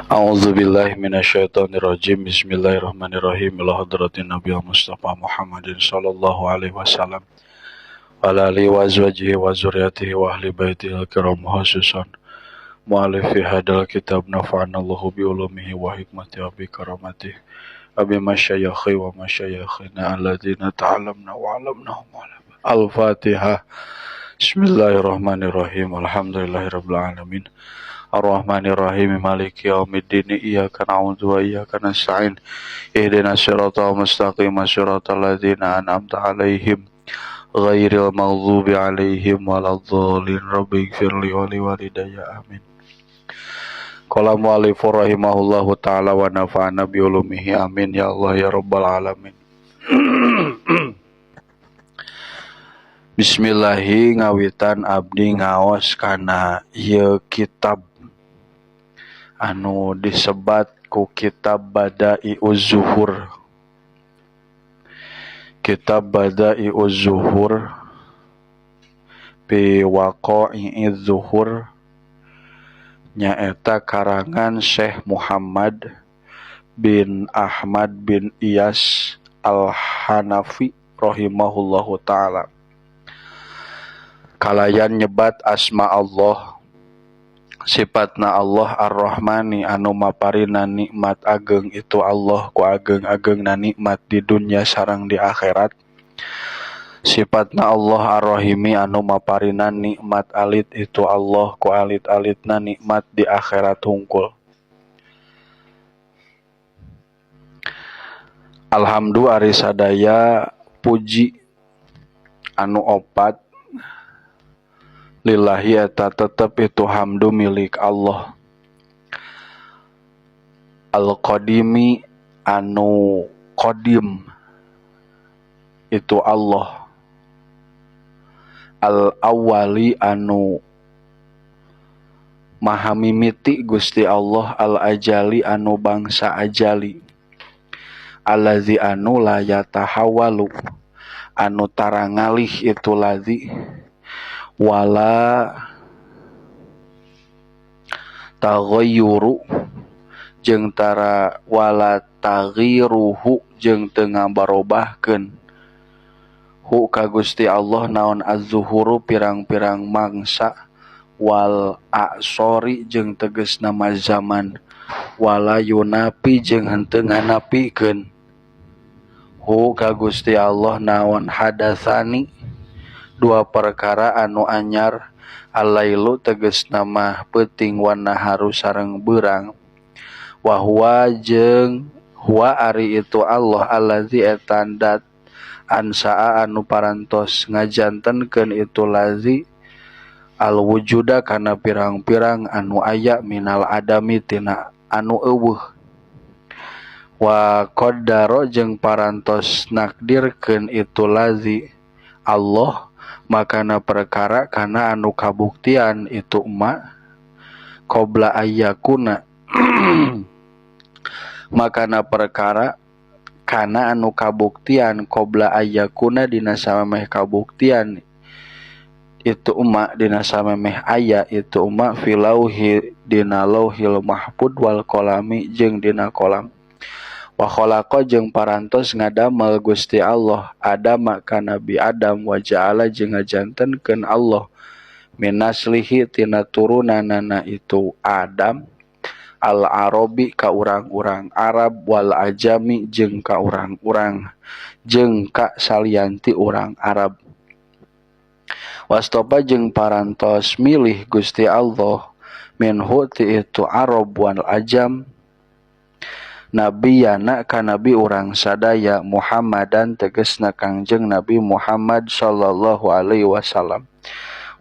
A'udzubillahi minasyaitonirrajim. Bismillahirrahmanirrahim. Ila hadratin Nabi Mustafa Muhammadin sallallahu alaihi wasallam wa ala alihi wa azwajihi wa zurriyyatihi wa ahli baitihi al-kiram khususan mu'alifi hadal kitab nafa'anallahu bi ulumihi wa hikmatihi wa bi karamatihi wa bi masyayikhi wa masyayikhina alladzina ta'allamna wa 'allamnahum. Al-Fatihah. Bismillahirrahmanirrahim. Alhamdulillahirabbil alamin. Ar-Rahmanir-Rahim. Maliki yaumiddin. Iyyaka na'budu wa iyyaka nasta'in. Ihdinas siratal mustaqim, siratal ladzina an'amta 'alaihim ghairil maghdubi 'alaihim waladdallin. Rabbighfirli wa liwalidayya. Amin. Qala mu'allif rahimahullahu ta'ala wa nafa'ana bi ulumihi. Amin ya Allah ya rabbal alamin. Bismillahi ngawitan abdi ngaos kana ieu kitab anu disebat ku kitab Bada'iuz Zuhur. Kitab Bada'iuz Zuhur fi Waqa'i'iz Zuhur nyaeta karangan Syekh Muhammad bin Ahmad bin Iyas Al-Hanafi rahimahullahu ta'ala. Kalayan nyebat asma Allah, sifatna Allah Ar-Rahmani anu maparina nikmat ageng itu Allah ku ageng-agengna nikmat di dunya sareng di akhirat. Sifatna Allah Ar-Rahimi anu maparina nikmat alit itu Allah ku alit-alitna nikmat di akhirat hungkul. Alhamdu ari sadaya puji anu opat lillahi eta tetep itu hamdu milik Allah. Al-Qadimi anu qadim itu Allah. Al-Awwali anu maha mimiti Gusti Allah. Al-Ajali anu bangsa ajali. Allazi anu la yatahawalu anu tara ngalih itu lazi wala taghayyuru jeung tara wala taghiruhu jeung teu ngabarobahkeun hu ka Gusti Allah naon az-zuhuru pirang-pirang mangsa wal a'sori jeung tegasna zaman wala yunapi jeung henteu nganapikeun hu ka Gusti Allah naon hadatsani dua perkara anu anyar alailu tegasna mah peuting wan naharu sareng beurang wa huwa jeung huwa ari itu Allah allazi eta dat ansaa anu parantos ngajantenkeun itu lazi alwujuda kana pirang-pirang anu aya minal adami tina anu eueuh wa qaddara jeung parantos nakdirkeun itu lazi Allah makana perkara kana anu kabuktian itu ma qabla ayyakuna makana perkara kana anu kabuktian qabla ayyakuna dina samemeh kabuktian itu ma dina samemeh aya itu ma filauhi dina lauhil mahfud wal qalami jeung dina kolam. Wa khalaqa jeung parantos ngadamel Gusti Allah Adam ka Nabi Adam wa ja'ala jeung ngajantenkeun Allah minaslihi tina turunanana itu Adam al-Arabi ka urang-urang Arab wal ajami jeung ka urang-urang jeung ka salianti urang Arab. Wastopa jeung parantos milih Gusti Allah minhu ti itu Arab wal ajam nabiyana ka nabi urang sadaya Muhammadan tegasna Kangjeng Nabi Muhammad sallallahu alaihi wasallam.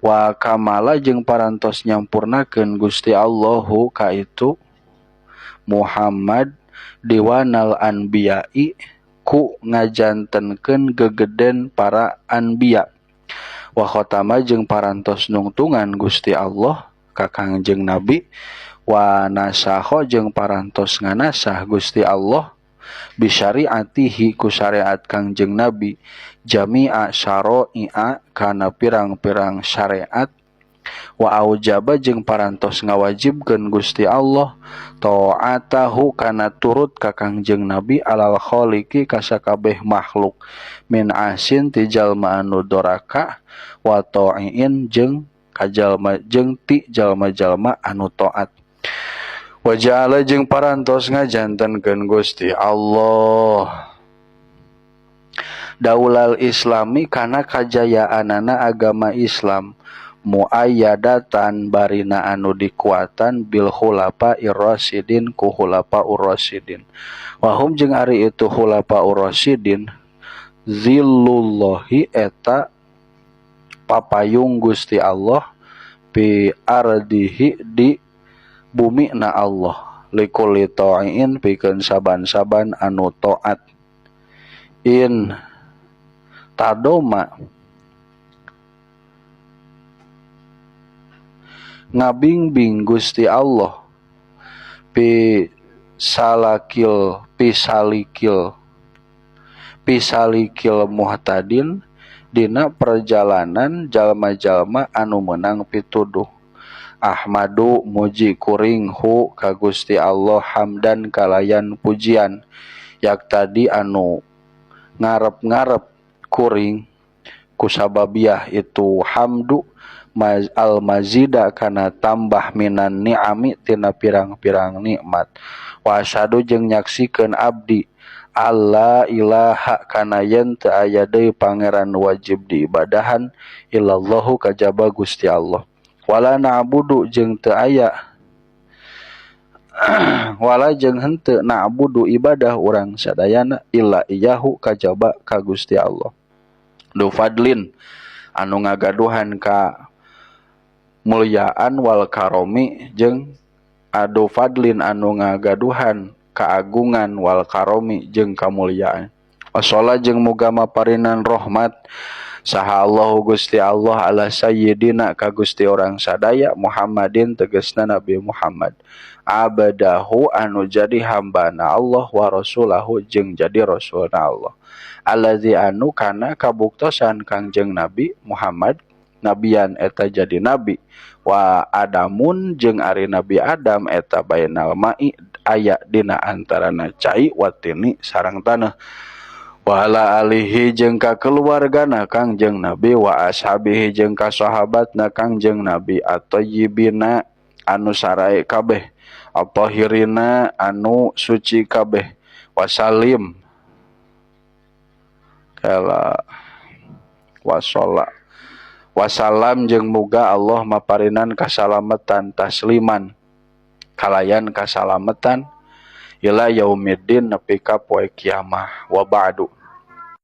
Wa kamala jeung parantos nyampurnakeun Gusti Allahu ka itu Muhammad diwanal anbiya'i ku ngajantenkeun gegeden para anbiya. Wa khatama jeung parantos nungtungan Gusti Allah ka Kangjeng Nabi wa nasaho jeung parantos nganasah Gusti Allah bisyariatihi ku syariat Kangjeng Nabi jami'a syara'i'a kana pirang-pirang syariat Wa aujaba jeung parantos ngawajibkeun Gusti Allah ta'atahu kana turut ka Kangjeng Nabi alal khaliqi ka sakabeh makhluk min asin ti jalma anu doraka wa ta'iin jeung ka jalma jeung ti jalma-jalma anu taat. Wa ja'ala jeung parantos ngajantenkeun Gusti Allah daulal islami kana kajayaanana agama Islam muayyadatan barina anu dikuatan bil khulafa ir-rasyidin ku khulafa ur-rasyidin wahum jeung ari itu khulafa ur-rasyidin zillullahi eta papayung Gusti Allah fi ardihi di bumi na Allah likulli ta'in pikeun saban-saban anu taat in tadoma ngabingbing Gusti Allah pi salakil pisalikil pisalikil muhtadin dina perjalanan jalma-jalma anu menang pituduh. Ahmadu muji kuring hu ka Gusti Allah hamdan kalayan pujian yak tadi anu ngarep-ngarep kuring kusababiah itu hamdu al-mazida kana tambah minan ni'ami tina pirang-pirang nikmat. Wa asyhadu jeung nyaksikeun abdi alla ilaha kana yen teu aya deui pangeran wajib diibadahan illallahu kajaba Gusti Allah. Wala na'budu jeung teu aya wala jeung henteu na'budu ibadah urang sadayana illa iyahu kajaba ka Gusti Allah. Du fadlin anu ngagaduhan ka mulyaan wal karomi jeung adu fadlin anu ngagaduhan keagungan wal karomi jeung kamulyaan. Washolla jeung muga maparinan rahmat saha Allahu Gusti Allah ala sayyidina ka Gusti urang sadaya Muhammadin tegasna Nabi Muhammad abadahu anu jadi hambana Allah wa rasulahu jeung jadi rasulna Allah allazi anu kana kabuktosan Kangjeng Nabi Muhammad nabian eta jadi nabi wa Adamun jeung ari Nabi Adam eta bainal ma'i aya dina antarana cai watini sarang tanah wa ala alihi jeung ka keluargana Kangjeng Nabi wa ashabihi jeung ka sahabatna Kangjeng Nabi at-thayyibina anu sarae kabeh at-tahirina anu suci kabeh wasalim kala wasola wasalam jeung muga Allah maparinan kasalamatan tasliman kalayan kasalamatan ila yaumiddin nepi ka poe kiamah. Wa ba'du